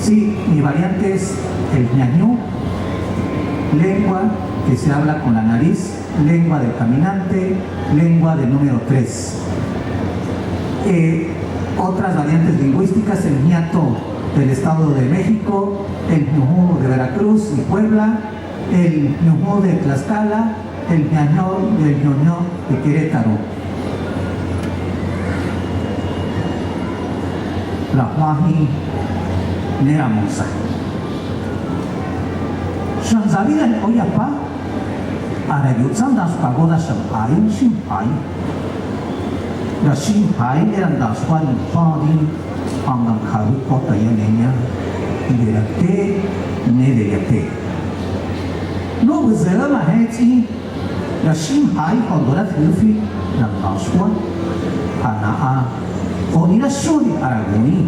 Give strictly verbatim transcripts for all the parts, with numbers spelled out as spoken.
Sí, mi variante es el ñañú, lengua que se habla con la nariz, lengua del caminante, lengua del número tres. Eh, otras variantes lingüísticas, el ñato del Estado de México, el ñujú de Veracruz y Puebla, el ñujú de Tlaxcala, el ñañó y el ñoñó de Querétaro. Rahuahi nera musa. Shanzavida en Oyapa, ara yutsan das pagoda shamhai, shimhai. Ra shimhai eran das huari padi, pangan karu kota yanenya, iderate, nederate. No buzera ma hetsi, ra shimhai hondora fiufi, ra masua, hanaa, onira shuri araguni.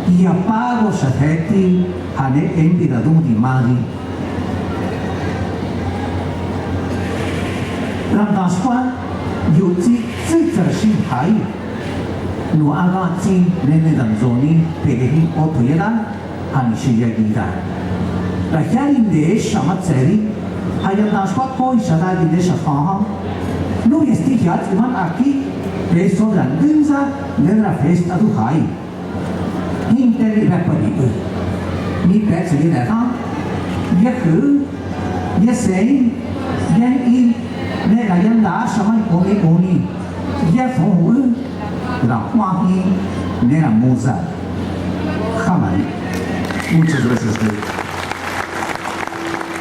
Ia pago shaheti, hane endi da dundi mari. Ra masua, yutsi, tsitsa shimhai. No agatsi, nene danzoni, pegehi oto yeda, Hanishiya gida. Rahyari nde shamatseri, hayanda shwa koi shadagi nde shafaha. No yesti yat iman aki, peso grandinza, nedra fest adu hai. Hinte ni repari u. Ni pet sigi deha. Yahu, yasei, yan i, ne rayanda shaman oni oni. Yahu, la huahi, ne la muza. Hamari. Muchas gracias, Luis.